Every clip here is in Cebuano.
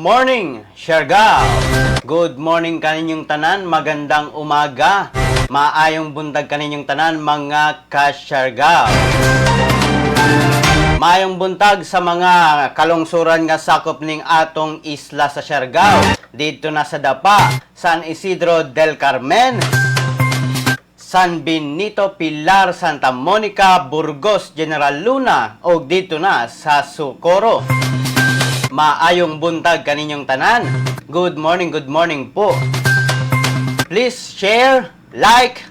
Morning, Siargao! Good morning kaninyong tanan, magandang umaga. Maayong buntag kaninyong tanan, mga ka-Siargao. Maayong buntag sa mga kalungsuran nga sakop ning atong isla sa Siargao. Dito na sa Dapa, San Isidro del Carmen, San Benito, Pilar, Santa Monica, Burgos, General Luna o dito na sa Socorro. Maayong buntag kaninyong tanan. Good morning po. Please share, like,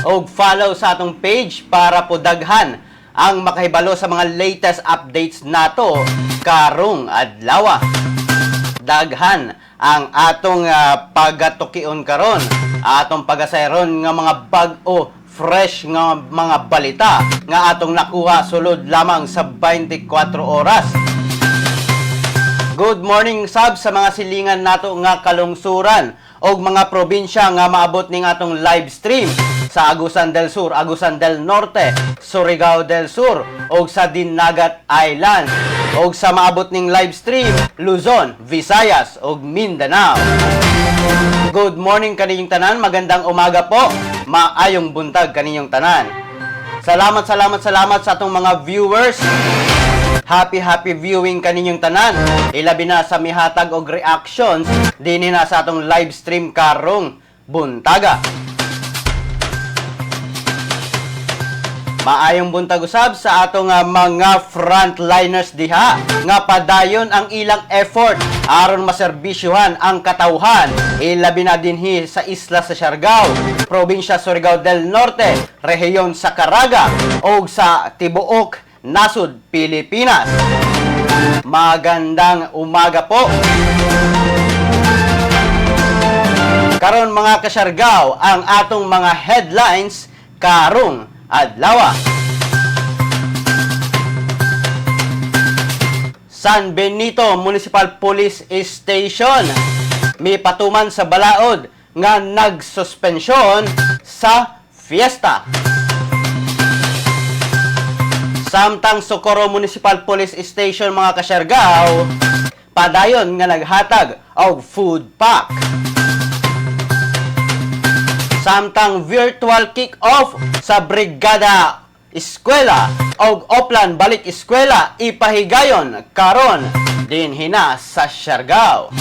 o follow sa atong page para po daghan ang makahibalo sa mga latest updates nato karong adlaw. Daghan ang atong pagatukion karon, atong pagasayron nga mga bag-o, fresh nga mga balita nga atong nakuha sulod lamang sa 24 oras. Good morning sab sa mga silingan nato nga kalungsuran og mga probinsya nga maabot ning atong live stream sa Agusan del Sur, Agusan del Norte, Surigao del Sur og sa Dinagat Island og sa maabot ning live stream Luzon, Visayas ug Mindanao. Good morning kaninyong tanan, magandang umaga po. Maayong buntag kaninyong tanan. Salamat, salamat, salamat sa atong mga viewers. Happy, happy viewing kaninyong tanan. Ilabi na sa mihatag og reactions dinhi na sa atong live stream karong buntaga. Maayong buntag usab sa atong mga frontliners diha nga padayon ang ilang effort aron maserbisyuhan ang katawhan, ilabi na dinhi sa isla sa Siargao, probinsya Surigao del Norte, rehiyon sa Caraga ug sa tibuok nasod Pilipinas. Magandang umaga po. Karon, mga kasyargao, ang atong mga headlines karong adlaw. San Benito Municipal Police Station may patuman sa balaod nga nagsuspensyon sa fiesta. Samtang Socorro Municipal Police Station, mga kasyargao, padayon nga naghatag og food pack. Samtang virtual kick-off sa Brigada Eskwela og Oplan Balik Eskwela ipahigayon karon dinhi na sa Siargao.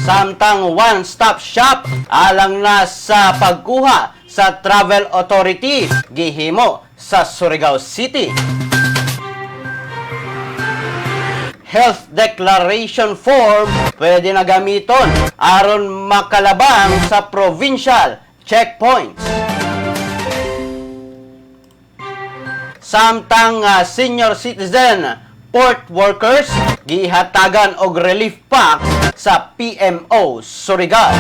Samtang one-stop shop alang na sa pagkuha sa Travel Authority gihimo sa Surigao City. Health Declaration Form pwede na gamiton aron makalabang sa provincial checkpoints. Samtang senior citizen port workers gihatagan og relief packs sa PMO Surigao.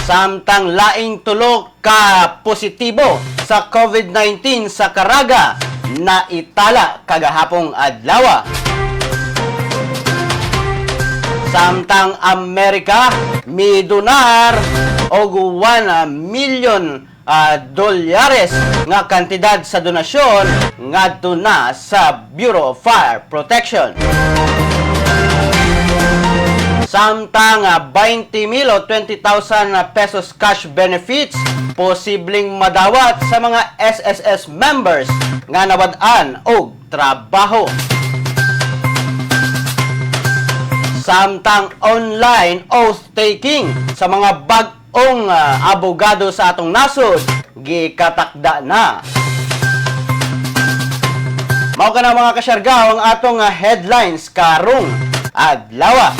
Samtang laing tulo ka positibo sa COVID-19 sa Caraga na itala kagahapong adlaw. Samtang Amerika midonar og 1 million dolyares nga kantidad sa donasyon ngadto na sa Bureau of Fire Protection. Samtang 20 mil o 20,000 pesos cash benefits posibleng madawat sa mga SSS members nga nawad-an og trabaho. Samtang online oath taking sa mga bag-ong abogado sa atong nasod gikatakda na. Mao kana, mga kasyargao, ang atong headlines karong adlaw.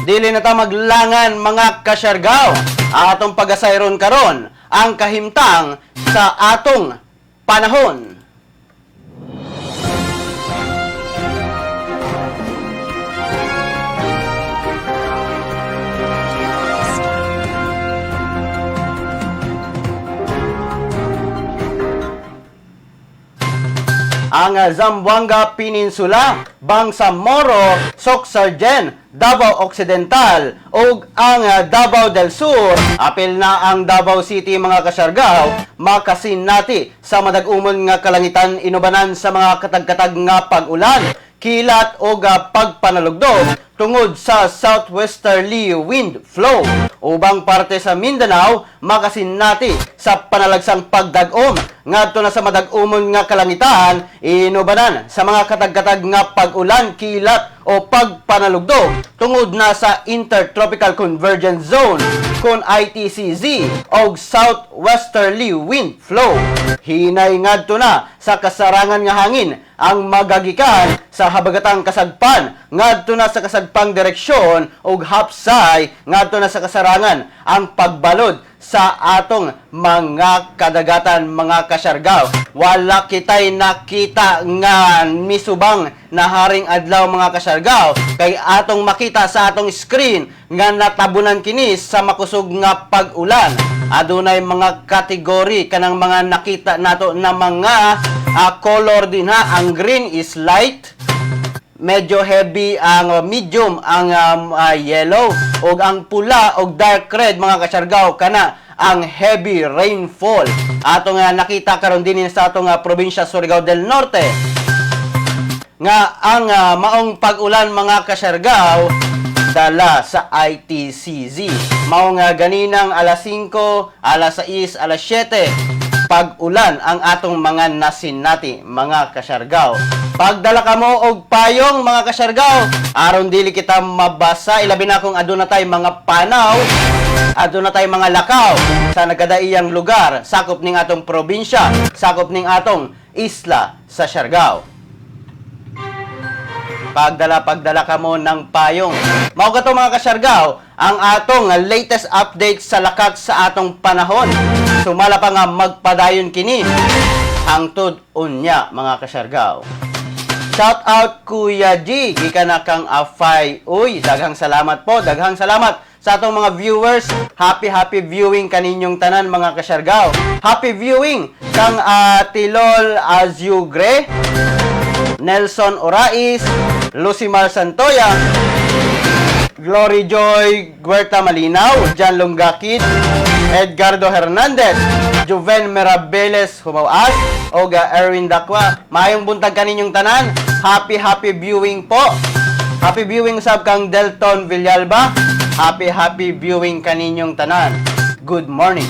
Dili na ta maglangan, mga kasyargao. Atong pagasayron karon ang kahimtang sa atong panahon. Ang Zamboanga Peninsula, Bangsamoro, Soccsksargen, Davao Occidental ug ang Davao del Sur. Apil na ang Davao City, mga Kasiargao, makasinati sa madag-umon nga kalangitan inubanan sa mga katag-katag nga pag-ulan, kilat o pagpanalugdog tungod sa southwesterly wind flow. Ubang parte sa Mindanao, makasinati sa panalagsang pagdag-om ngadto na sa madag-umon nga kalangitan inubanan sa mga katag-katag nga pag-ulan, kilat o pagpanalugdog tungod na sa Intertropical Convergence Zone kon ITCZ og southwesterly wind flow. Hinay ngadto na sa kasarangan nga hangin ang magagikan sa habagatang kasagpan ngadto na sa kasagpang direksyon ug hapsay ngadto na sa kasarangan ang pagbalod sa atong mga kadagatan, mga Kasiargao. Wala kitay nakita nga misubang na haring adlaw, mga Kasiargao, kay atong makita sa atong screen nga natabunan kini sa makusog nga pag-ulan. Adunay mga kategory kanang mga nakita nato na mga color din ha. Ang green is light, medyo heavy ang medium, ang yellow ug ang pula og dark red, mga Kasiargao, kana ang heavy rainfall. Ato nga nakita karon din sa atong probinsya Surigao del Norte nga ang maong pag-ulan, mga Kasiargao, dala sa ITCZ. Mao nga ganinang alas 5, alas 6, alas 7, pag-ulan ang atong mga nasinati, mga Kasiargao. Pagdala kamo og payong, mga Kasiargao, aron dili kita mabasa, ilabi na kung aduna tay mga panaw, aduna tay mga lakaw sa nagkadaiyang lugar, sakop ning atong probinsya, sakop ning atong isla sa Siargao. Pagdala, pagdala kamo ng payong. Mao kato, mga Kasiargao, ang atong latest update sa lakat sa atong panahon. Sumala pa nga magpadayon kini hangtod unya, mga Kasiargao. Shout out, Kuya G, gikan na kang Afay. Uy, daghang salamat po, daghang salamat sa atong mga viewers. Happy happy viewing kaninyong tanan, mga Kasiargao. Happy viewing kang Tilol Aziugre, Nelson Orais, Lucimar Santoya, Glory Joy Guerta Malinaw, Jan Lunggakid, Edgardo Hernandez, Juven Mirabeles Humawas, Oga Erwin Dakwa. Maayong buntag kaninyong tanan. Happy happy viewing po. Happy viewing sab kang Delton Villalba. Happy happy viewing kaninyong tanan. Good morning.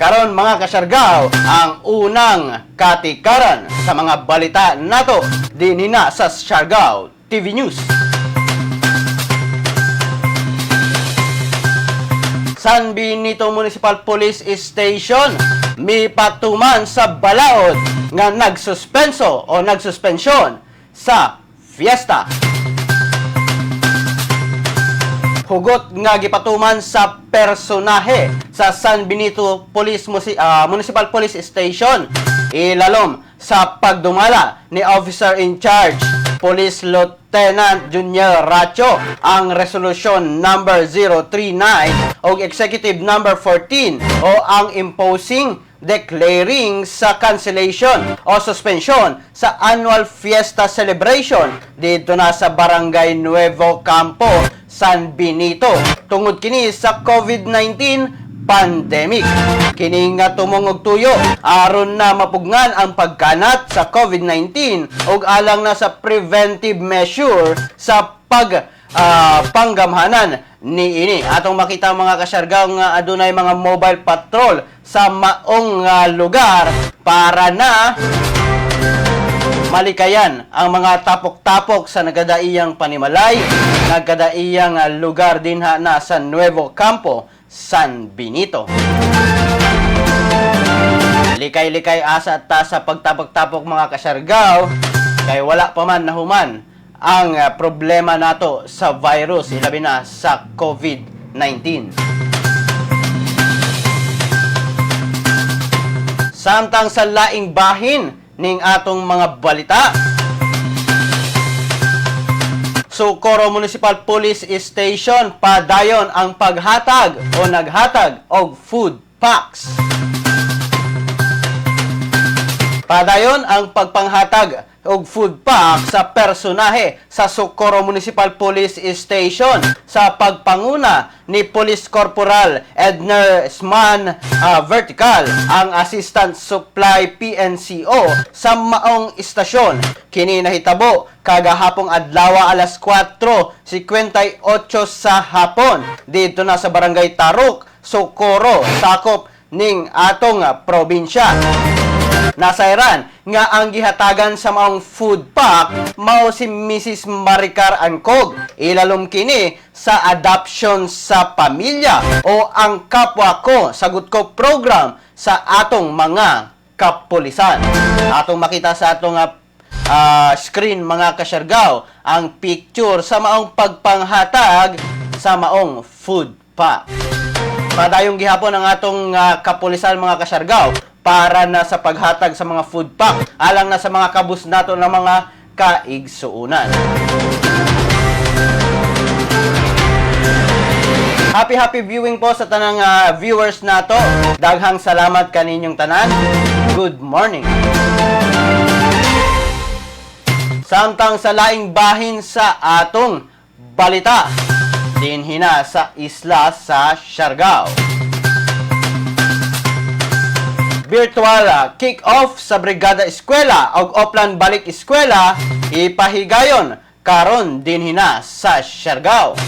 Karon, mga Kasiargao, ang unang katikaran sa mga balita nato dinhi na sa Siargao TV News. San Benito Municipal Police Station mipatuman sa balaod nga nagsuspenso o nagsuspensyon sa fiesta. Hugot nga gipatuman sa personaje sa San Benito Municipal Police Station ilalom sa pagdumala ni Officer in Charge Police Lieutenant Junior Racho ang Resolution number 039 o Executive number 14 o ang imposing declaring sa cancellation o suspension sa annual fiesta celebration dito na sa Barangay Nuevo Campo, San Benito, tungod kini sa COVID-19 pandemic. Kini nga tumong og tuyo aron na mapugnan ang pagkanat sa COVID-19 ug alang na sa preventive measure sa pag panggamhanan niini. Atong makita, mga Kasiargao, nga adunay mga mobile patrol sa maong lugar para na malikayan ang mga tapok-tapok sa nagkadaiyang panimalay, nagkadaiyang lugar dinha na sa Nuevo Campo, San Benito. Likay-likay asa ta sa pagtapok-tapok, mga Kasiargao, kay wala pa man nahuman ang problema nato sa virus, ilabi na sa COVID-19. Samtang sa laing bahin ning atong mga balita, Socorro Municipal Police Station padayon ang paghatag o naghatag og food packs. Padayon ang pagpanghatag og food pack sa personahe sa Socorro Municipal Police Station sa pagpanguna ni Police Corporal Edner Sman Vertical, ang Assistant Supply PNCO sa maong istasyon. Kini nahitabo kagahapong adlaw alas 4:58 sa hapon dito na sa Barangay Tarok, Socorro, sakop ning atong probinsya. Nasayran nga ang gihatagan sa maong food pack mao si Mrs. Maricar Ancog. Ilalom kini sa adoption sa pamilya o ang Kapwa Ko Sagot Ko program sa atong mga kapulisan. Atong makita sa atong screen, mga kasyargaw, ang picture sa maong pagpanghatag sa maong food pack. Padayong gihapon ang atong kapulisan, mga kasyargaw, para na sa paghatag sa mga food pack alang na sa mga kabus nato ng mga kaigsuunan. Happy happy viewing po sa tanang viewers nato. Daghang salamat kaninyong tanan. Good morning. Samtang sa laing bahin sa atong balita, dinhina sa isla sa Siargao. Virtual kick-off sa Brigada Eskwela og Oplan Balik Eskwela ipahigayon karon dinhina sa Siargao.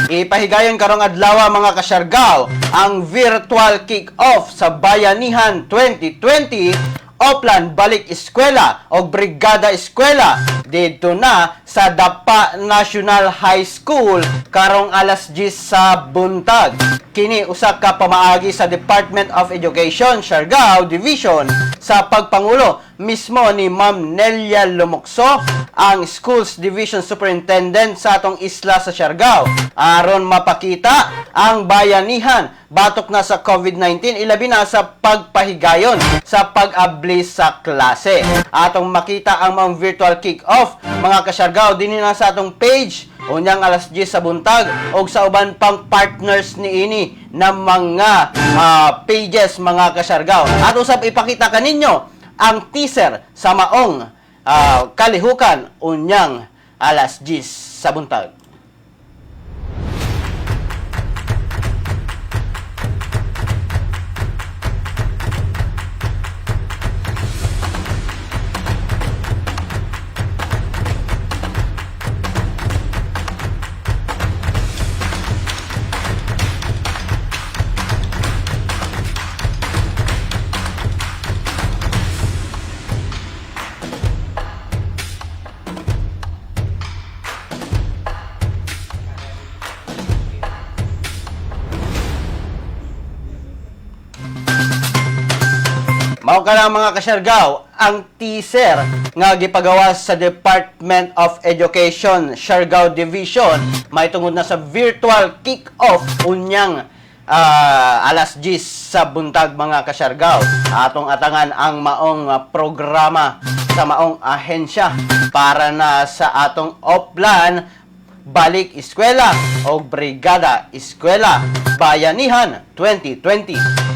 Ipahigayon karong adlaw, mga kasyargaw, ang virtual kick-off sa Bayanihan 2020 Oplan Balik Eskwela o Brigada Eskwela dito na sa Dapa National High School karong alas 10 sa buntag. Kini usa ka pamaagi sa Department of Education Siargao Division sa pagpangulo mismo ni Ma'am Nelia Lumokso, ang Schools Division Superintendent sa atong isla sa Siargao, aron mapakita ang bayanihan batok na sa COVID-19, ilabi na sa pagpahigayon sa pag-abli sa klase. Atong makita ang mga virtual kick-off, mga kasyargao, dinhi na sa atong page unyang alas 10 sa buntag og sa uban pang partners niini na mga pages, mga kasyargao. At usab ipakita kaninyo ang teaser sa maong kalihukan unyang alas 10 sa buntag. Mao ka lang, mga kasyargaw, ang teaser nga gipagawas sa Department of Education Siargao Division mahitungod na sa virtual kick-off unyang alas 10 sa buntag, mga kasyargaw. Atong atangan ang maong programa sa maong ahensya para na sa atong Oplan Balik Eskwela o Brigada Eskwela Bayanihan 2020.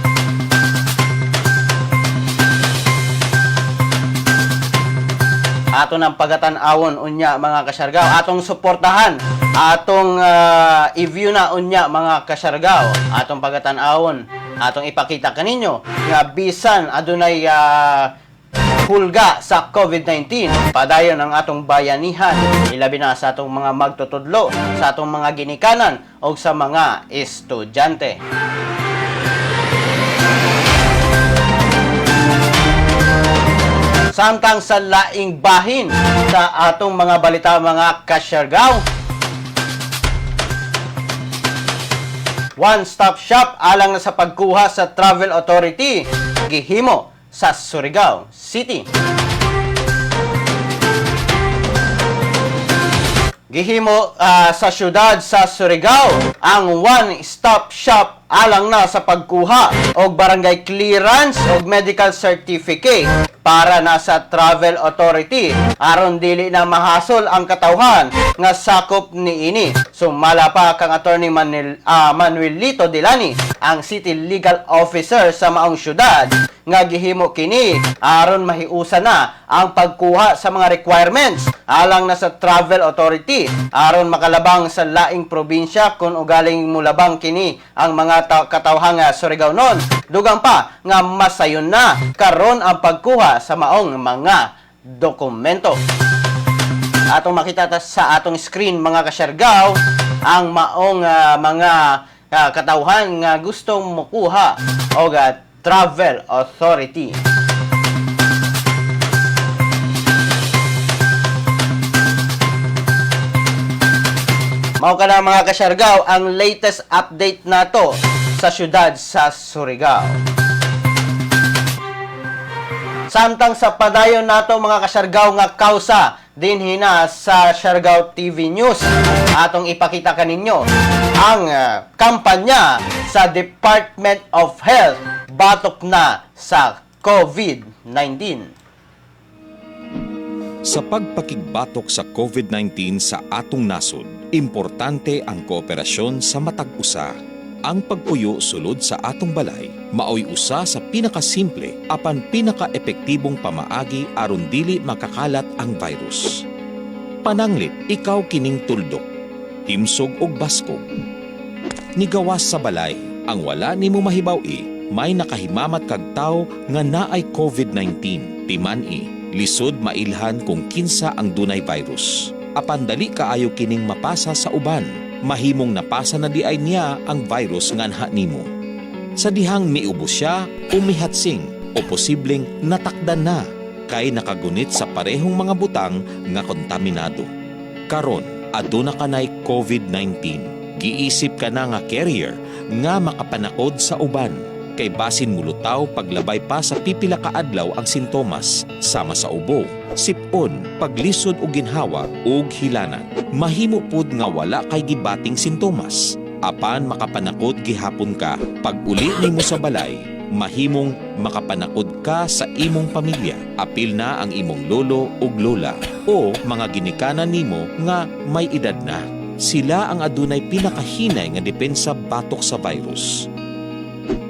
Ato ng pagatan-awon unya, mga kasyargaw. Atong suportahan, atong i-view na unya, mga kasyargaw. Atong pagatan-awon, atong ipakita kaninyo nga bisan adunay hulga sa COVID-19, padayon ang atong bayanihan, ilabi na sa atong mga magtutudlo, sa atong mga ginikanan o sa mga estudyante. Samtang sa laing bahin sa atong mga balita, mga kasyargaw, one-stop shop alang na sa pagkuha sa Travel Authority gihimo sa Surigao City. Gihimo sa syudad sa Surigao ang one-stop shop alang na sa pagkuha og barangay clearance og medical certificate para na sa travel authority aron dili na mahasol ang katawhan nga sakop niini. Sumala pa kang Attorney Manuelito Dilani, ang City Legal Officer sa maong syudad, nga gihimo kini aron mahiusa na ang pagkuha sa mga requirements alang na sa travel authority aron makalabang sa laing probinsya kung ugaling mulabang kini ang mga katawhan nga Surigao-non. Dugang pa nga masayon na karon ang pagkuha sa maong mga dokumento. Atong makita ta sa atong screen, mga kasyargaw, ang maong mga katawhan nga gustong mukuha og travel authority. Mao kana, mga kasyargaw, ang latest update nato sa syudad sa Surigao. Samtang sa padayon nato, mga kasyargaw, nga kausa dinhi na sa Siargao TV News, atong ipakita kaninyo ang kampanya sa Department of Health batok na sa COVID-19. Sa pagpakigbatok sa COVID-19 sa atong nasod, importante ang kooperasyon sa matag usa. Ang pagpuyo sulod sa atong balay maoy usa sa pinakasimple apan pinakaepektibong pamaagi aron dili makakalat ang virus. Pananglit ikaw kining tuldok, timsog og baskog. Nigawas sa balay, ang wala nimo mahibaw-i, may nakahimamat kag tawo nga naay COVID-19. Timan-i, lisod mailhan kung kinsa ang dunay virus. Apan dali kaayo kining mapasa sa uban. Mahimong napasa na diay niya ang virus nganha nimo. Sa dihang miubo siya o mihatsing o posibleng natakdan na kay nakagunit sa parehong mga butang nga kontaminado. Karon, aduna kanay COVID-19. Giisip ka na nga carrier nga makapanakod sa uban kay basin mulutaw paglabay pa sa pipila ka adlaw ang sintomas sama sa ubo, sipon, paglisod og ginhawa ug hilanat. Mahimo pud nga wala kay gibating sintomas apan makapanakod gihapon ka. Pag uli nimo sa balay, mahimong makapanakod ka sa imong pamilya. Apil na ang imong lolo ug lola o mga ginikanan nimo nga may edad na. Sila ang adunay pinakahinay nga depensa batok sa virus.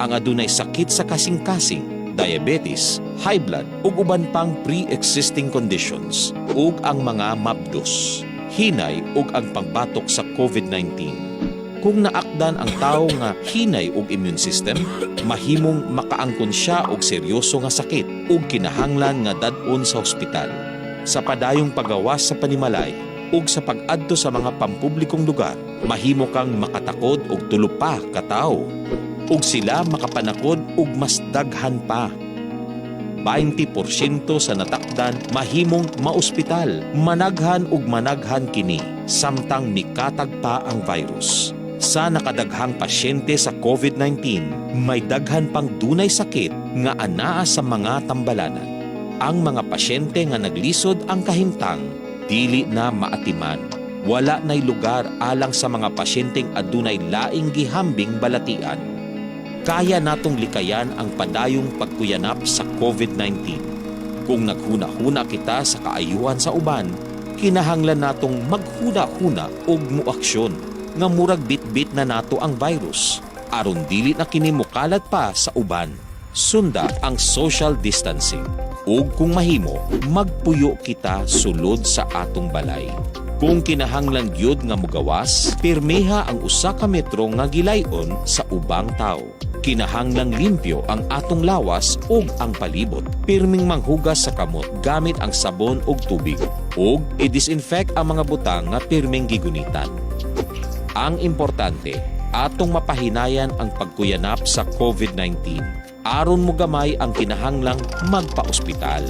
Ang adunay sakit sa kasing-kasing, diabetes, high blood ug uban pang pre-existing conditions ug ang mga mabdos. Hinay og ang pagbatok sa COVID-19. Kung naakdan ang tawo nga hinay og immune system, mahimong makaangkon siya og seryoso nga sakit ug kinahanglan nga dad-on sa ospital. Sa padayong pagawas sa panimalay ug sa pag-adto sa mga pampublikong lugar, mahimo kang makatakod og tulo pa ka tawo ug sila makapanakod og mas daghan pa. 20% sa natakdan mahimong maospital. Managhan ug managhan kini samtang mikatag pa ang virus. Sa nakadaghang pasyente sa COVID-19, may daghan pang dunay sakit nga anaa sa mga tambalanan. Ang mga pasyente nga naglisod ang kahimtang, dili na maatiman. Wala na'y lugar alang sa mga pasyenteng adunay laing gihambing balatian. Kaya natong likayan ang padayong pagkuyanap sa COVID-19. Kung naghuna-huna kita sa kaayuhan sa uban, kinahanglan natong maghuna-huna og muaksyon nga murag bit-bit na nato ang virus aron dili na kini mukalat pa sa uban. Sunda ang social distancing ug kung mahimo, magpuyo kita sulod sa atong balay. Kung kinahanglan gyud nga mugawas, pirmiha ang usa ka metro nga gilayon sa ubang tawo. Kinahanglang limpyo ang atong lawas ug ang palibot. Pirming manghugas sa kamot gamit ang sabon ug tubig ug i-disinfect ang mga butang nga pirming gigunitan. Ang importante, atong mapahinayan ang pagkuyanap sa COVID-19 aron mogamay ang kinahanglang magpaospital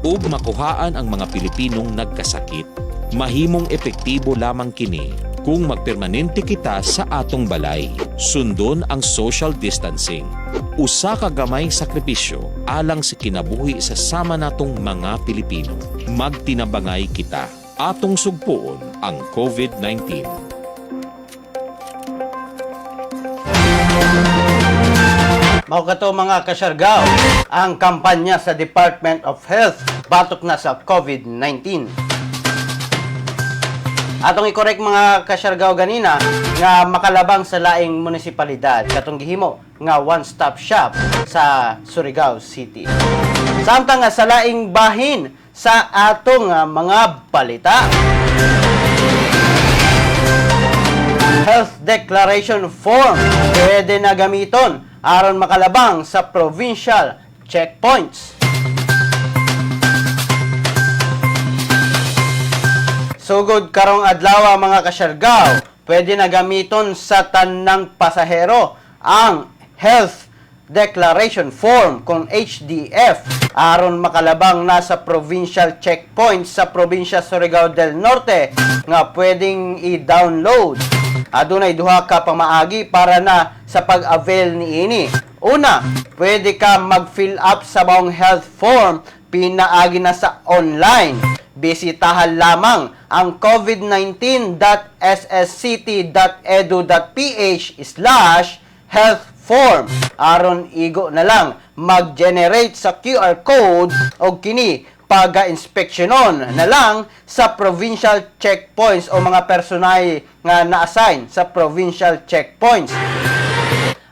ug makuhaan ang mga Pilipinong nagkasakit. Mahimong epektibo lamang kini kung magpermanente kita sa atong balay. Sundon ang social distancing. Usa ka gamay sakripisyo alang sa kinabuhi sa sama natong mga Pilipino. Magtinabangay kita. Atong sugpuon ang COVID-19. Mao kato, mga kasyargaw, ang kampanya sa Department of Health batok na sa COVID-19. Atong i-correct, mga kasyargaw, ganina nga makalabang sa laing munisipalidad katong gihimo nga one-stop shop sa Surigao City. Samtang nga sa laing bahin sa atong mga balita. Health Declaration Form pwede na gamiton aron makalabang sa provincial checkpoints. Sugod karong adlaw, mga kasyargaw, pwede na gamiton sa tanang pasahero ang Health Declaration Form kung HDF aron makalabang na sa provincial checkpoints sa probinsya Surigao del Norte nga pwedeng i-download. Adunay duha ka pamaagi para na sa pag-avail niini. Una, pwede ka mag-fill up sa maong health form pinaagi na sa online. Bisitahan lamang ang covid19.ssct.edu.ph/healthform aron igo na lang mag-generate sa QR code og kini paga-inspeksyonon na lang sa provincial checkpoints o mga personay nga na-assign sa provincial checkpoints.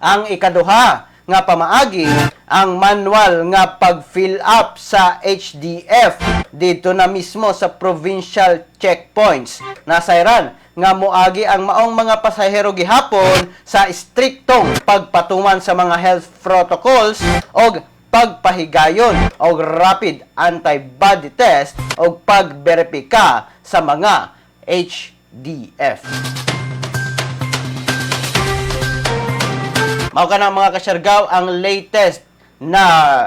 Ang ikaduha nga pamaagi, ang manual nga pag-fill up sa HDF dito na mismo sa provincial checkpoints. Nasayran nga moagi ang maong mga pasahero gihapon sa istriktong pagpatuman sa mga health protocols og pagpahigayon og rapid antibody test og pagberipika sa mga HDF. Mao kana, mga kasyargaw, ang latest na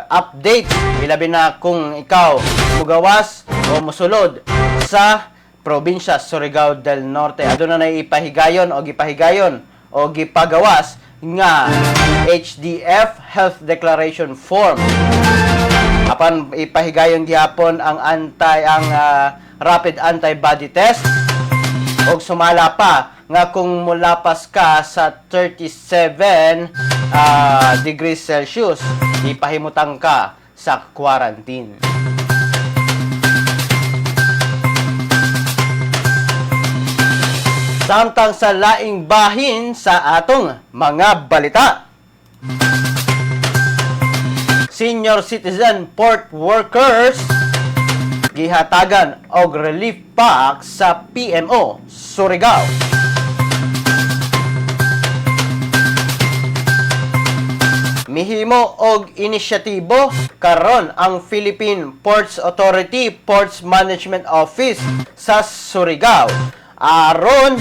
update, ilabi na kung ikaw mugawas o musulod sa probinsya Surigao del Norte. Aduna na ipahigayon o gipahigayon o gipagawas nga HDF, Health Declaration Form. Apan ipahigayon gihapon ang anti ang rapid antibody test og sumala pa nga kung mulapas ka sa 37 degrees Celsius, ipahimutang ka sa quarantine. Samtang sa laing bahin sa atong mga balita. Senior citizen port workers gihatagan og relief pack sa PMO Surigao. Mihimo og inisyatibo karon ang Philippine Ports Authority Ports Management Office sa Surigao aron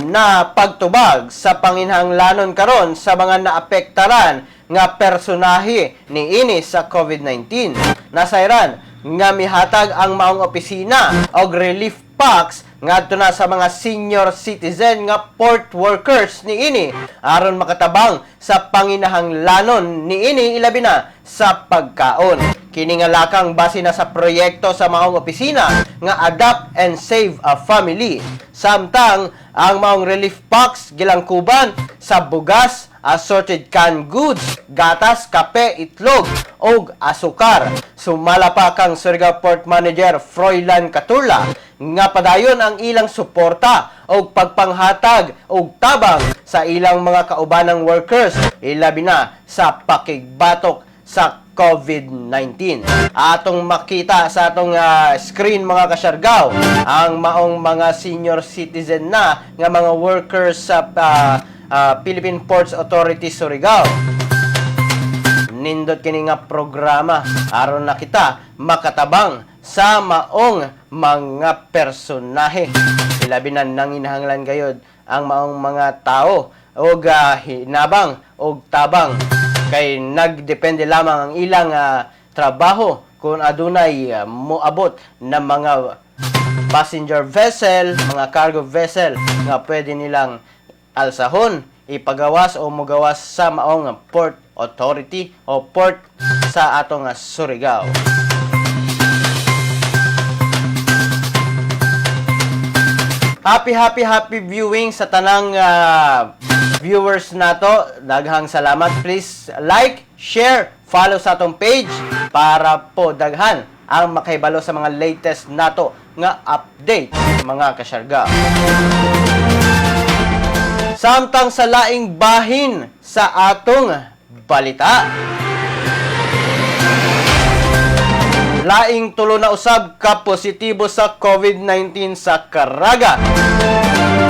na pagtubag sa panginhanglanon karon sa mga naapektaran nga personahe niini sa COVID-19. Nasayran nga mihatag ang maong opisina og relief packs ngadto na sa mga senior citizen nga port workers niini aron makatabang sa panginahanglanon niini, ilabi na sa pagkaon. Kini nga lakang base na sa proyekto sa maong opisina nga Adapt and Save a Family. Samtang ang maong relief packs gilangkuban sa bugas, assorted canned goods, gatas, kape, itlog ug asukar. Sumala pa kang Surigao Port Manager Froilan Catula nga padayon ang ilang suporta og pagpanghatag og tabang sa ilang mga kaubanang workers, ilabi na sa pakigbatok sa COVID-19. Atong makita sa atong screen, mga kasyargaw, ang maong mga senior citizen na nga mga workers sa Philippine Ports Authority Surigao. Nindot kini nga programa aron na kita makatabang sa maong mga personahe. Ilabi na nanginahanglan gayod ang maong mga tao og hinabang og tabang kay nagdepende lamang ang ilang trabaho kung adunay moabot na mga passenger vessel, mga cargo vessel nga pwede nilang alsahon, ipagawas o mugawas sa maong port authority o port sa atong Surigao. Happy, happy, happy viewing sa tanang viewers nato, daghang salamat. Please like, share, follow sa atong page para po daghan ang makahibalo sa mga latest nato nga update, mga kasyargao. Samtang sa laing bahin sa atong balita, laing tulo na usab ka positibo sa COVID-19 sa Caraga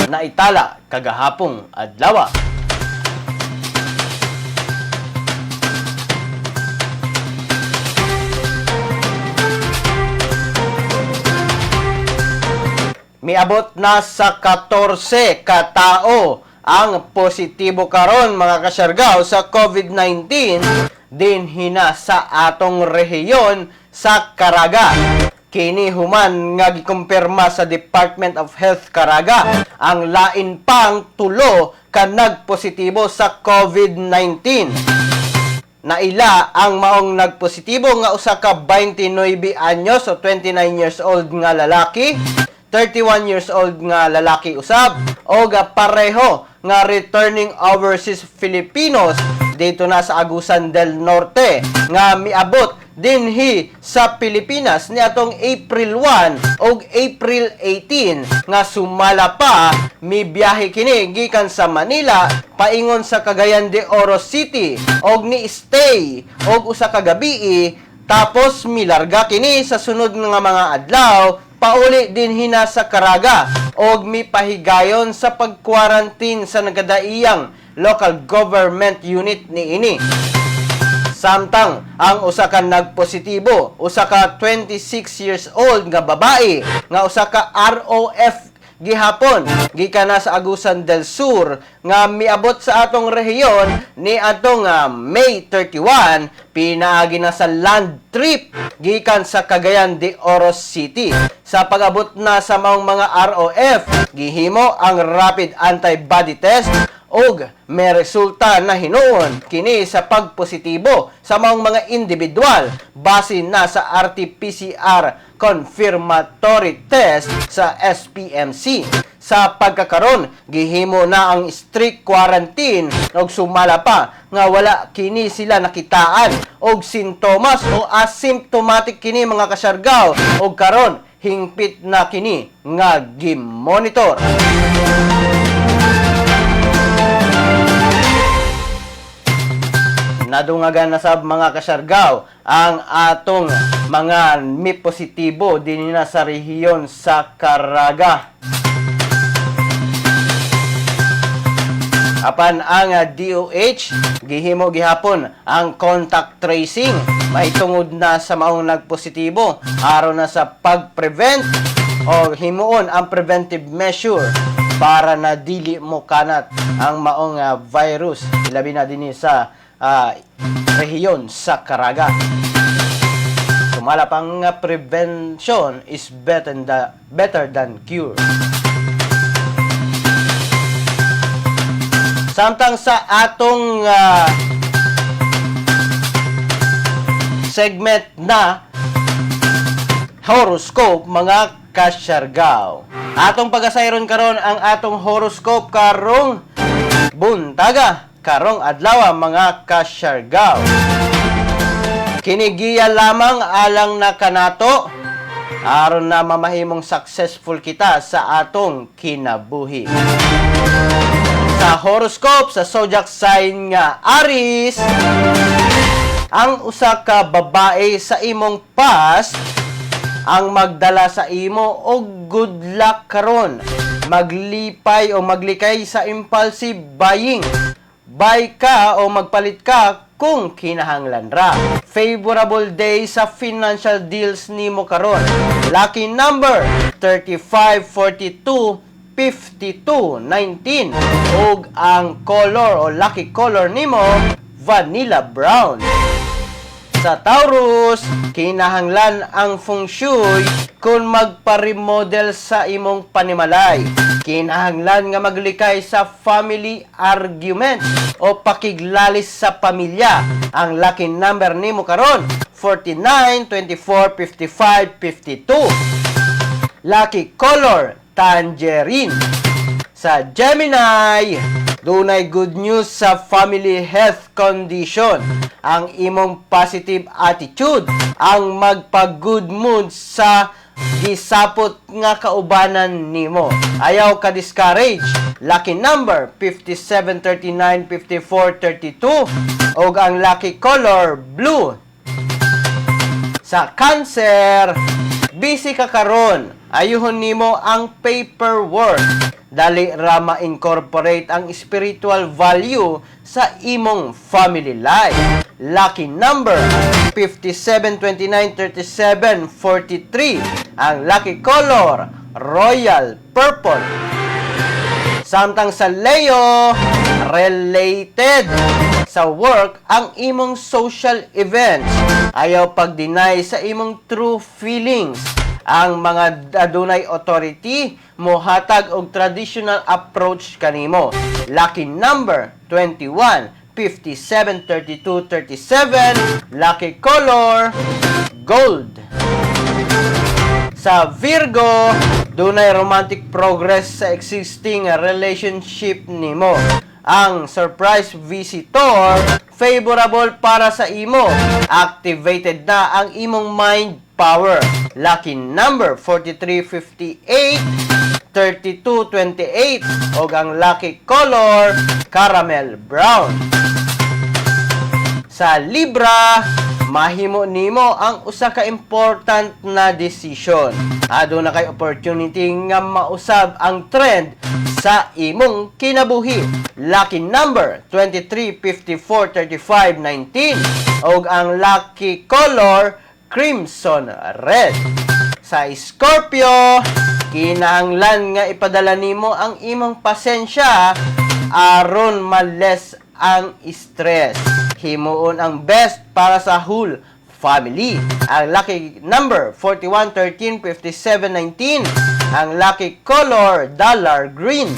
naitala kagahapong adlaw. Miabot na sa 14 katao ang positibo karon, mga kasyargaw, sa COVID-19 dinhi na sa atong rehiyon sa Caraga. Kini human nga gikumpirma sa Department of Health Caraga ang lain pang tulo ka nagpositibo sa COVID-19. Naila ang maong nagpositibo nga usa ka 29 anyos o 29 years old nga lalaki, 31 years old nga lalaki usab, o pareho nga returning overseas Filipinos dito na sa Agusan del Norte nga miabot dinhi sa Pilipinas niadtong April 1 og April 18, nga sumala pa mibiyahe kini gikan sa Manila paingon sa Cagayan de Oro City og ni stay og usa ka gabii, tapos milarga kini sa sunod nga mga adlaw pauli dinhi na sa Caraga og mipahigayon sa pag-quarantine sa nagadaiyang local government unit niini. Samtang ang usa ka nagpositibo, usa ka 26 years old nga babae nga usa ka ROF gihapon gikan na sa Agusan del Sur nga miabot sa atong rehiyon ni atong May 31, pinaagi na sa land trip gikan sa Cagayan de Oro City. Sa pag-abot na sa maong mga ROF, gihimo ang rapid antibody test og may resulta na hinuon kini sa pagpositibo sa maong mga individual base na sa RT-PCR confirmatory test sa SPMC. Sa pagkakaron, gihimo na ang strict quarantine og sumala pa nga wala kini sila nakitaan og sintomas o asymptomatic kini, mga kasyargaw, og karon hingpit na kini nga gimonitor. Nadungagan na sab, mga kasyargaw, ang atong mga mi positibo dinhi na sa rehiyon sa Caraga. Apan ang DOH gihimo gihapon ang contact tracing mahitungod na sa maong nagpositibo aron na sa pag-prevent o himuon ang preventive measure para na dili mo kanat ang maong virus, ilabi na dinhi sa rehiyon sa Caraga. Sumala pang prevention is better than cure. Samtang sa atong segment na horoscope, mga kasyargaw. Atong pagasayron karon ang atong horoscope karong buntaga, karong adlaw, mga kasyargaw. Kinigiya lamang alang na kanato aron na mamahimong successful kita sa atong kinabuhi. Sa horoscope sa zodiac sign nga Aries, ang usa ka babae sa imong past ang magdala sa imo og good luck karon. Maglipay o maglikay sa impulsive buying. Buy ka o magpalit ka kung kinahanglan ra. Favorable day sa financial deals nimo karon. Lucky number 35, 42, 52, 19 ug ang color o lucky color nimo, vanilla brown. Sa Taurus, kinahanglan ang feng shui kung magpa-remodel sa imong panimalay. Kinahanglan nga maglikay sa family argument o pakiglalis sa pamilya. Ang lucky number nimo karon, 49, 24, 55, 52. Lucky color, tangerine. Sa Gemini, Dunay good news sa family health condition. Ang imong positive attitude ang magpa-good mood sa gisapot nga kaubanan nimo. Ayaw ka discourage. Lucky number 57 39 54 32 og ang lucky color, blue. Sa Cancer, busy ka karon. Ayuhon nimo ang paperwork. Dali ra ma-incorporate ang spiritual value sa imong family life. Lucky number 57 29 37 43. Ang lucky color, royal purple. Samtang sa Leo, related sa work ang imong social events. Ayaw pag-deny sa imong true feelings. Ang mga adunay authority mohatag og traditional approach kanimo. Lucky number 21 57 32 37. Lucky color, gold. Sa Virgo, dunay romantic progress sa existing relationship nimo. Ang surprise visitor, favorable para sa imo. Activated na ang imong mind power. Lucky number 43 58 32 28 og ang lucky color, caramel brown. Sa Libra, mahimo nimo ang usa ka important na decision. Aduna kay opportunity nga mausab ang trend sa imong kinabuhi. Lucky number 23 54 35 19 og ang lucky color, crimson red. Sa Scorpio, kinahanglan nga ipadala nimo ang imong pasensya aron ma-less ang stress. Himuon ang best para sa whole family. Ang lucky number 41 13 57 19. Ang lucky color, dollar green.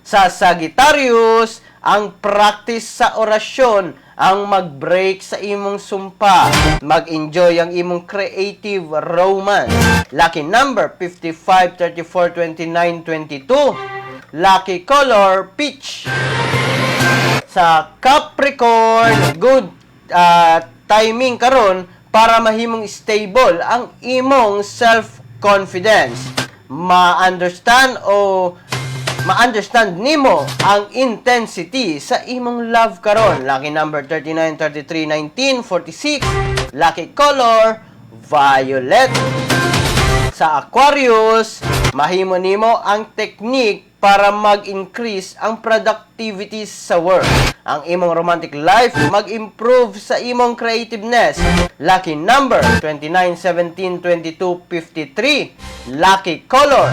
Sa Sagittarius, ang practice sa orasyon ang mag-break sa imong sumpa. Mag-enjoy ang imong creative romance. Lucky number 55 34 29 22. Lucky color, peach. Sa Capricorn, good timing karon para mahimong stable ang imong self-confidence. Ma-understand o ma-understand nimo ang intensity sa imong love karon. Lucky number 39 33 19 46. Lucky color, violet. Sa Aquarius, mahimo nimo ang technique para mag-increase ang productivity sa work. Ang imong romantic life mag-improve sa imong creativeness. Lucky number 29 17 22 53. Lucky color,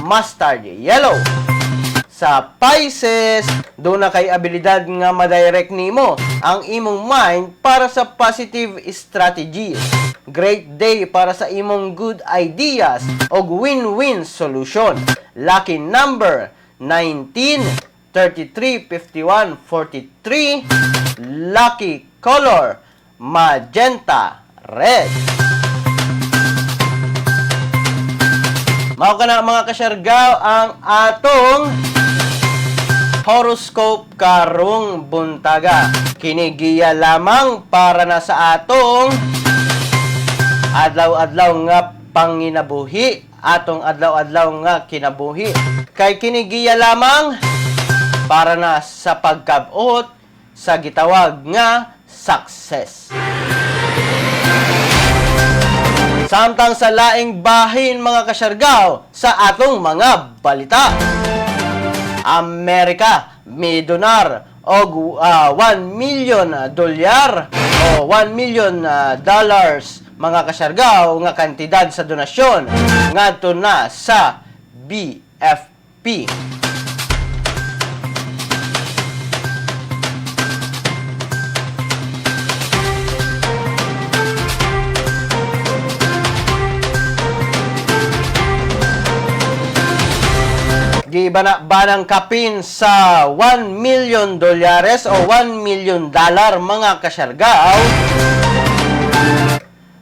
mustard yellow. Sa Pisces, duna kay abilidad nga ma-direct nimo ang imong mind para sa positive strategies. Great day para sa imong good ideas og win-win solution. Lucky number 19 33 51 43. Lucky color, magenta red. Mao kana, mga kasyargaw, ang atong horoscope karong buntaga. Kini giya lamang para na sa atong adlaw-adlaw nga panginabuhi, atong adlaw-adlaw nga kinabuhi. Kay kini giya lamang para na sa pagkabot sa gitawag nga success. Samtang sa laing bahin, mga kasyargaw, sa atong mga balita. Amerika midonar og 1 million dolyar o 1 million dollars, mga kasyargaw, nga kantidad sa donasyon ngadto na sa BFP. Gibana-banang kapin sa 1 million dolyares o 1 million dollar, mga kasyargaw,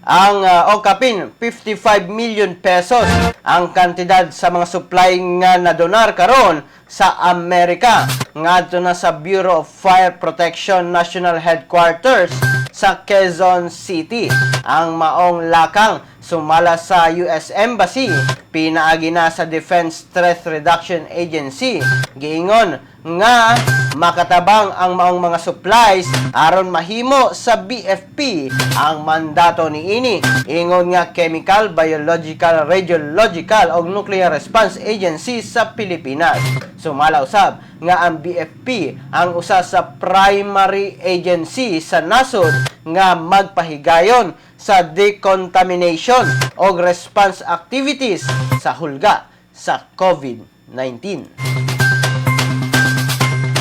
Ang o kapin 55 million pesos ang kantidad sa mga supply nga nadonar karon sa Amerika ngadto na sa Bureau of Fire Protection National Headquarters sa Quezon City. Ang maong lakang sumala sa US Embassy, pinaagi na sa Defense Threat Reduction Agency. Giingon nga makatabang ang maong mga supplies aron mahimo sa BFP ang mandato niini. Ingon nga chemical, biological, radiological o nuclear response agency sa Pilipinas. Sumala usab nga ang BFP ang usa sa primary agency sa nasod nga magpahigayon sa decontamination o response activities sa hulga sa COVID-19.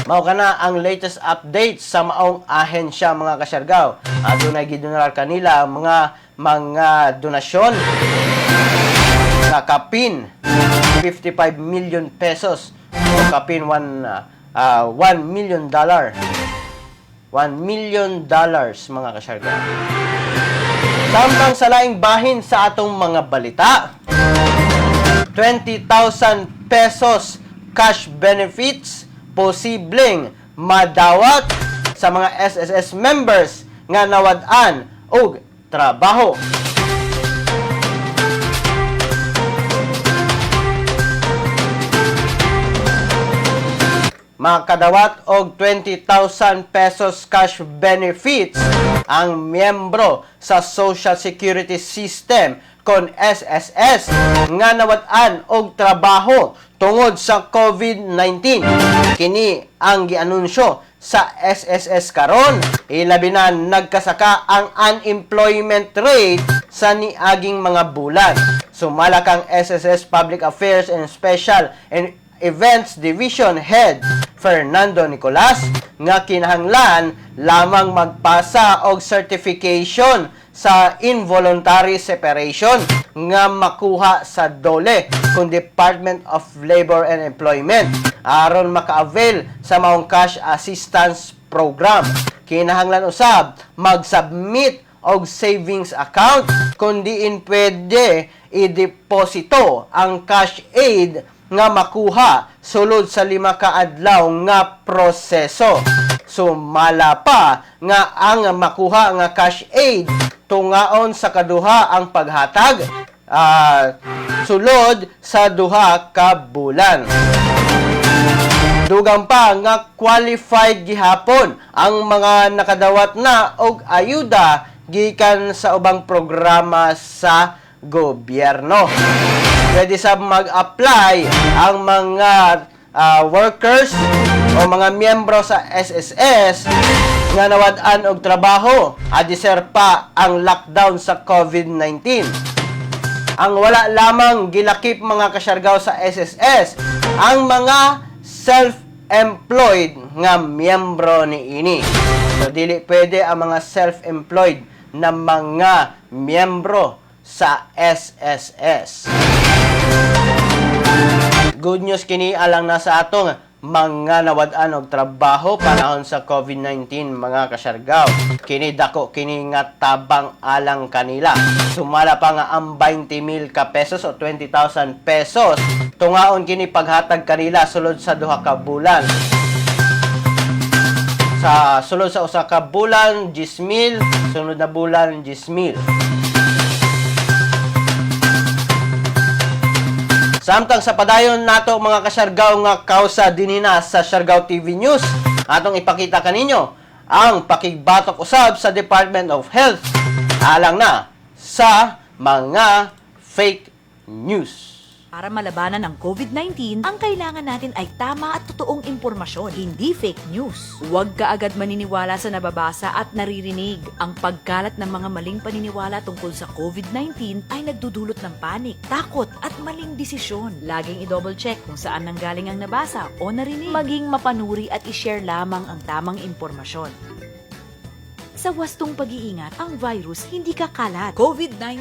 Mao kana ang latest update sa maong ahensya, mga kasyargaw. Adunay gidonar kanila ang mga donasyon nga kapin 55 million pesos o kapin 1 million dollar. $1 million, mga kasyargaw. Samtang sa laing bahin sa atong mga balita, 20,000 pesos cash benefits posibleng madawat sa mga SSS members nga nawad-an og trabaho. Makadawat og 20,000 pesos cash benefits ang miyembro sa Social Security System kon SSS nga nawad-an og trabaho tungod sa COVID-19. Kini ang gianunsyo sa SSS karon, ilabi na nagkasaka ang unemployment rate sa niaging mga bulan. Sumala kang SSS Public Affairs and Special and Events Division Head Fernando Nicolas nga kinahanglan lamang magpasa og certification sa involuntary separation nga makuha sa DOLE kung Department of Labor and Employment aron maka-avail sa maong cash assistance program. Kinahanglan usab mag-submit og savings account kung diin pwede ideposito ang cash aid nga makuha sulod sa 5 ka adlaw nga proseso. Sumala pa nga ang makuha nga cash aid tungaon sa kaduha ang paghatag sulod sa 2 ka bulan. Dugang pa nga qualified gihapon ang mga nakadawat na og ayuda gikan sa ubang programa sa gobyerno. Pwede sa mag-apply ang mga workers o mga miyembro sa SSS nga nawad-an og trabaho adiser pa ang lockdown sa COVID-19. Ang wala lamang gilakip, mga kasyargaw, sa SSS ang mga self-employed nga miyembro niini. So dili pwede ang mga self-employed na mga miyembro sa SSS. Good news kini alang na sa atong mga nawad-an og trabaho panahon sa COVID-19, mga kasyargaw. Kini dako kini nga tabang alang kanila. Sumala pa nga ang 20,000 ka pesos o 20,000 pesos tungaon kini paghatag kanila sulod sa 2 ka bulan. Sa sulod sa 1 ka bulan, 10,000, sunod na bulan, 10,000. Samtang sa padayon nato, mga kasyargaw, nga kausa dinhi na sa Siargao TV News, atong ipakita kaninyo ang pakigbatok usab sa Department of Health alang na sa mga fake news. Para malabanan ang COVID-19, ang kailangan natin ay tama at totoong impormasyon, hindi fake news. Huwag ka agad maniniwala sa nababasa at naririnig. Ang pagkalat ng mga maling paniniwala tungkol sa COVID-19 ay nagdudulot ng panik, takot at maling desisyon. Laging i-double check kung saan nanggaling ang nabasa o narinig. Maging mapanuri at i-share lamang ang tamang impormasyon. Sa wastong pag-iingat, ang virus hindi kakalat. COVID-19.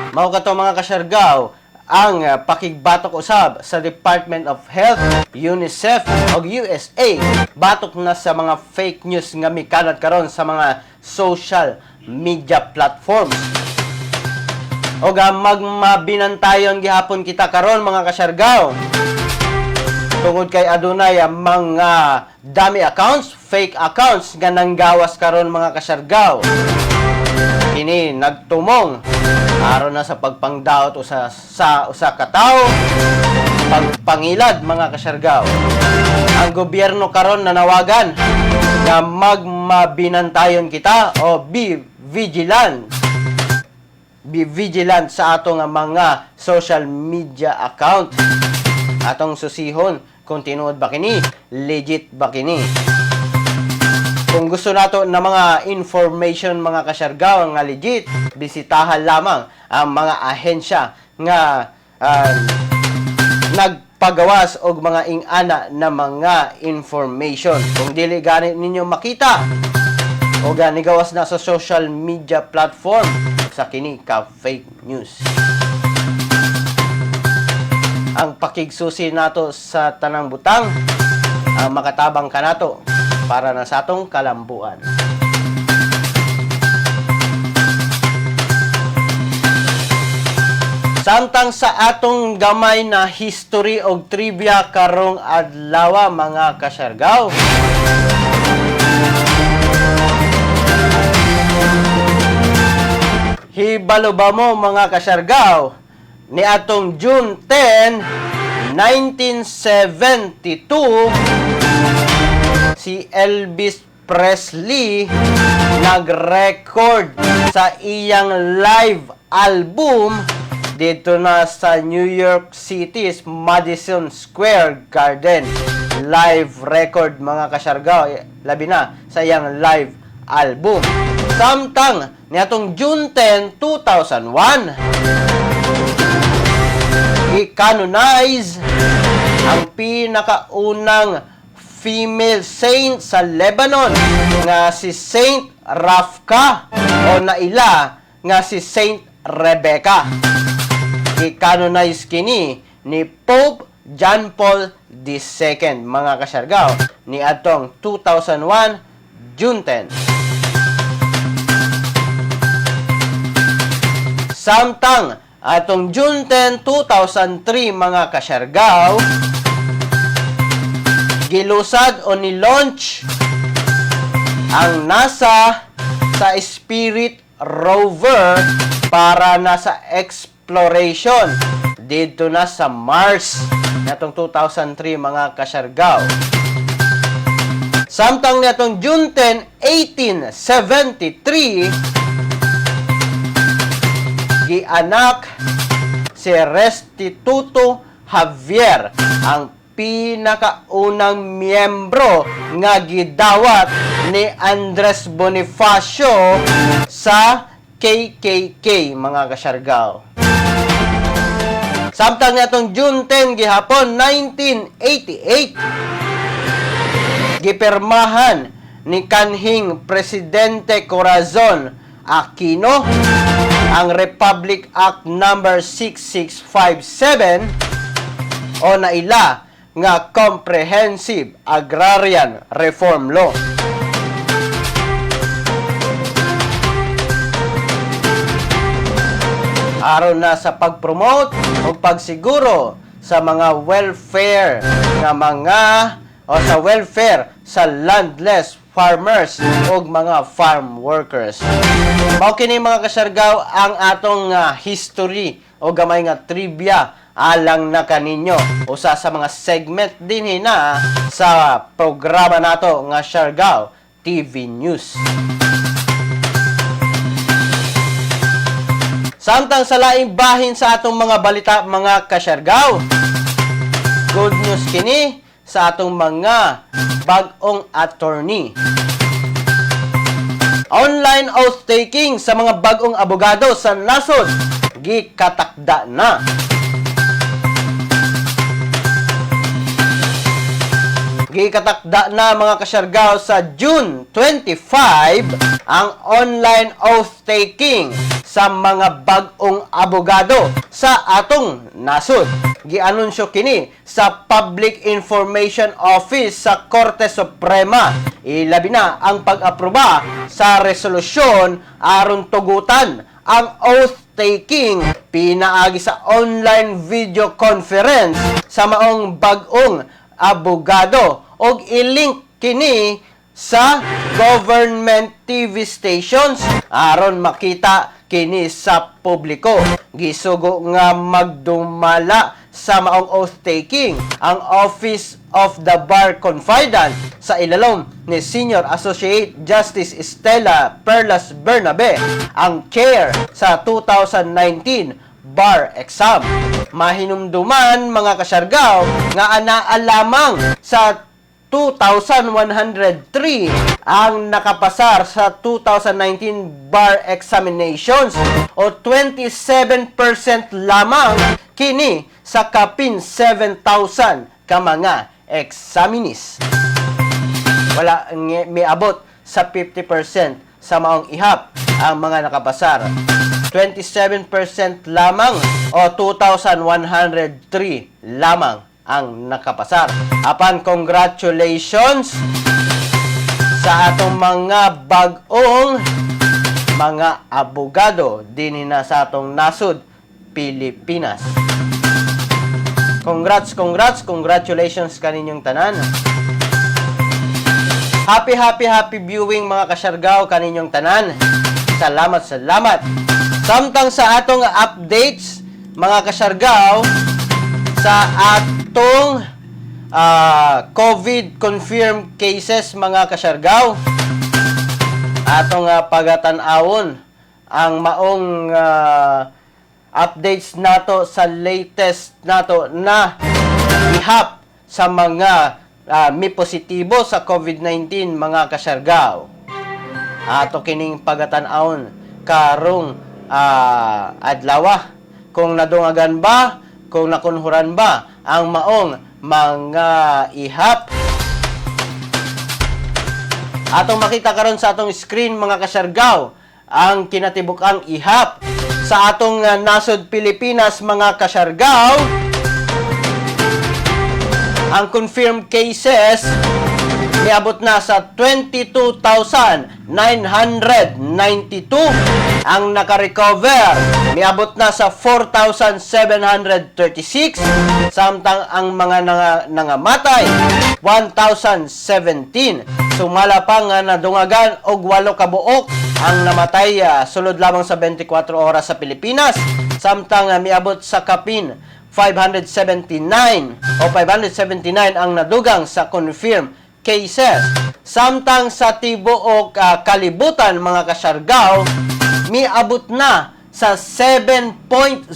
Mao kato, mga kasyargaw, ang pakigbatok usab sa Department of Health, UNICEF ug USA batok na sa mga fake news nga mikalat karon sa mga social media platforms. O ga magmabinantayon gihapon kita karon, mga kasyargaw. Tungod kay adunay mga dummy accounts, fake accounts nga nanggawas karon, mga kasyargaw. Kini nagtumong aron na sa pagpangdaot usa sa usa ka tawo, pagpangilad, mga kasyargaw. Ang gobyerno karon nanawagan nga magmabinantayon kita o be vigilant. Be vigilant sa atong mga social media account. Atong susihon kung tinuod ba kini, legit ba kini. Kung gusto nato na mga information, mga kasyargaw, nga legit, bisitahan lamang ang mga ahensya nga nagpagawas og mga ingana na mga information. Kung dili gani ninyo makita o gani gawas na sa social media platform sa kini ka fake news. Ang pakigsusi nato sa tanang butang ang makatabang kanato para na sa atong kalambuan. Samtang sa atong gamay na history og trivia karong adlaw, mga kasyargaw. Hibalo ba mo, mga kasyargaw, ni atong June 10, 1972, si Elvis Presley nag-record sa iyang live album dito na sa New York City's Madison Square Garden? Live record, mga kasyargaw, eh, labi na sa iyang live album. Samtang niatong June 10, 2001, i-canonize ang pinakaunang female saint sa Lebanon nga si Saint Rafka o naila nga si Saint Rebecca. I-canonize kini ni Pope John Paul II, mga kasyargaw, ni atong 2001 June 10. Samtang atong June 10, 2003, mga kasyargaw, gilusad o ni-launch ang NASA sa Spirit Rover para na sa exploration dito na sa Mars natong 2003, mga kasyargaw. Samtang natong June 10, 1873, gianak si Restituto Javier, ang pinakaunang miyembro nga gidawat ni Andres Bonifacio sa KKK, mga kasyargaw. Samtang natong June 10 gihapon 1988, gipirmahan ni kanhing Presidente Corazon Aquino ang Republic Act Number 6657 o naila nga Comprehensive Agrarian Reform Law. Aron na sa pag-promote o pagsiguro sa mga welfare nga mga o sa welfare sa landless farmers o mga farm workers. Mao kini, mga kasyargaw, ang atong history o gamay nga trivia alang na kaninyo. Usa sa mga segment din na sa programa nato nga Siargao TV News. Samtang sa laing bahin sa atong mga balita, mga kasyargaw, good news kini sa atong mga bag-ong attorney. Online oath taking sa mga bag-ong abogado sa nasod gikatakda na. Gikatakda na, mga kasyargaw, sa June 25 ang online oath taking sa mga bag-ong abogado sa atong nasod. Gianunsyo kini sa Public Information Office sa Korte Suprema. Ilabi na ang pag-aproba sa resolusyon aron tugutan ang oath taking pinaagi sa online video conference sa maong bag-ong abogado og i-link kini sa government TV stations aron makita kini sa publiko. Gisugo nga magdumala sa maong oath taking ang Office of the Bar Confidant sa ilalom ni Senior Associate Justice Estela Perlas Bernabe, ang chair sa 2019 bar exam. Mahinumduman, mga kasyargaw, nga anaa lamang sa 2,103 ang nakapasar sa 2019 bar examinations o 27% lamang kini sa kapin 7,000 ka mga examinees. Wala miabot sa 50% sa maong ihap ang mga nakapasar. 27% lamang o 2,103 lamang ang nakapasar. Apan congratulations sa atong mga bag-ong mga abogado dinhi na sa atong nasod, Pilipinas. Congrats, congrats, congratulations kaninyong tanan. Happy, happy, happy viewing, mga kasyargaw, kaninyong tanan. Salamat, salamat. Samtang sa atong updates, mga kasyargaw, sa atong COVID confirmed cases, mga kasyargaw, atong pagatan-awon ang maong updates nato sa latest nato na ihap sa mga mi positibo sa COVID-19, mga kasyargaw. Ato kining pagatan-awon karong adlaw kung nadungagan ba, kung nakunhuran ba ang maong mga ihap. Atong makita karon sa atong screen, mga kasyargaw, ang kinatibuk-ang ihap sa atong nasod Pilipinas, mga kasyargaw. Ang confirmed cases niabot na sa 22,992. Ang naka-recover miabot na sa 4,736, samtang ang mga nangamatay 1,017. Sumala pa nga nadungagan og 8 ka buok ang namatay sulod lamang sa 24 oras sa Pilipinas, samtang miabot sa kapin 579 o 579 ang nadugang sa confirmed cases. Samtang sa tibuok kalibutan, mga kasyargaw, miabot na sa 7.04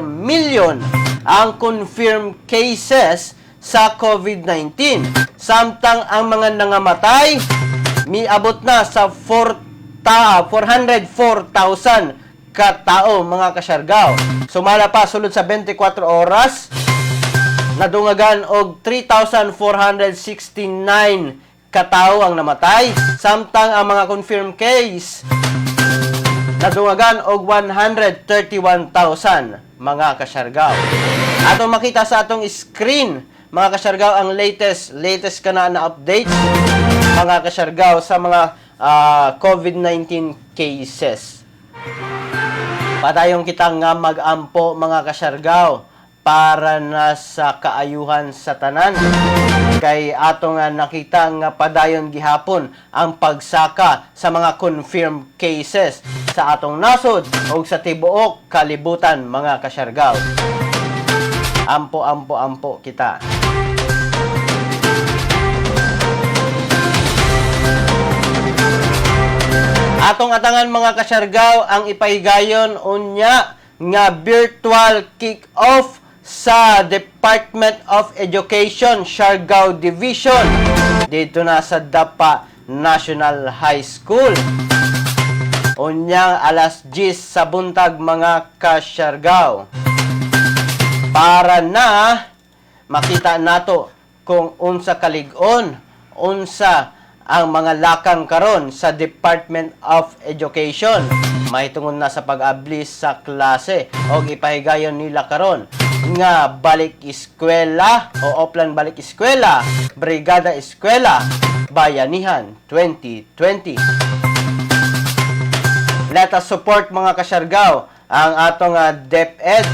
million ang confirmed cases sa COVID-19. Samtang ang mga nangamatay miabot na sa 4 404,000 katao, mga kasyargaw. Sumala pa, sulod sa 24 oras nadungagan og 3,469 katao ang namatay, samtang ang mga confirmed case nadungagan og 131,000, mga kasyargaw. Atong makita sa atong screen, mga kasyargaw, ang latest latest kana na updates, mga kasyargaw, sa mga COVID-19 cases. Padayon kita nga mag-ampo, mga kasyargaw, para na sa kaayuhan sa tanan. Kay ato nga nakita nga padayon gihapon ang pagsaka sa mga confirmed cases sa atong nasod o sa tibuok kalibutan, mga kasyargaw. Ampo, ampo, ampo kita. Atong atangan, mga kasyargaw, ang ipahigayon unya nga virtual kick-off sa Department of Education Siargao Division dito na sa Dapa National High School. Unyang alas 10 sa buntag, mga kasyargaw. Para na makita nato kung unsa kalig-on, unsa ang mga lakang karon sa Department of Education mahitungod na sa pag-abli sa klase o ipahigayon nila karon nga balik eskwela o Oplan Balik Eskwela, Brigada Eskwela, Bayanihan 2020. Let us support, mga Kasyargaw, ang atong DepEd,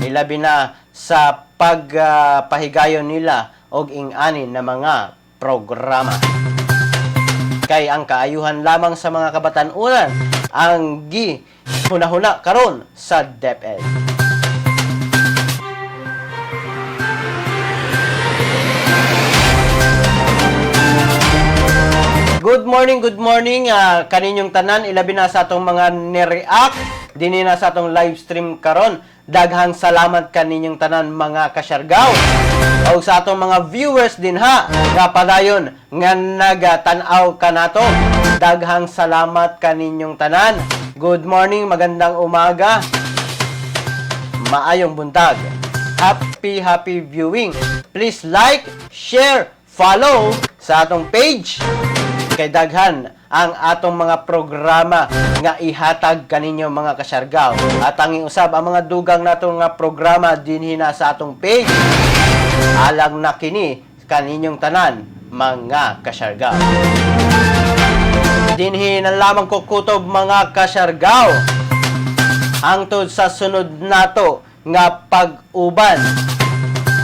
ilabi na sa pagpahigayon nila og ing-ani na mga programa. Kay ang kaayuhan lamang sa mga kabatan-unan ang gi hunahuna karon sa DepEd. Good morning, good morning kaninyong tanan, ilabi na sa atong mga ni-react dinhi na sa atong live stream karon. Daghang salamat kaninyong tanan, mga Kasyargaw. O sa atong mga viewers dinha nga padayon nga nagatan-aw kanato. Daghang salamat kaninyong tanan. Good morning, magandang umaga. Maayong buntag. Happy, happy viewing. Please like, share, follow sa atong page. Kay daghan ang atong mga programa nga ihatag kaninyo, mga Kasyargaw. At ang usab ang mga dugang nato nga programa dinhi na sa atong page. Alang na kini kaninyong tanan, mga Kasyargaw. Dinhi na lamang ko kutob, mga Kasyargaw. Hangtod sa sunod nato nga pag-uban.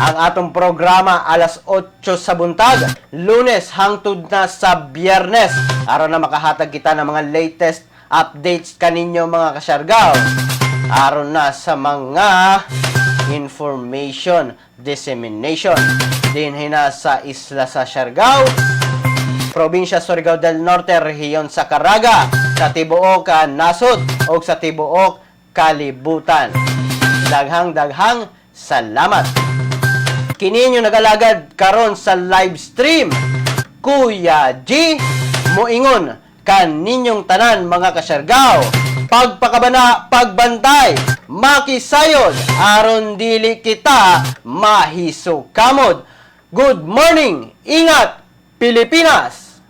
Ang atong programa alas 8 sa buntag, Lunes hangtod na sa Biyernes. Aron na makahatag kita ng mga latest updates kaninyo, mga Kasyargaw. Aron na sa mga information dissemination dinhi na sa isla sa Siargao, probinsya Surigao del Norte, rehiyon sa Caraga, sa tibuok nasod o sa tibuok kalibutan. Daghang daghang salamat. Kini inyo nagalagad karon sa live stream, Kuya G, moingon kaninyong tanan, mga Kasyargaw. Pagpakabana, pagbantay, makisayod, aron dili kita mahisukamod. Good morning! Ingat, Pilipinas!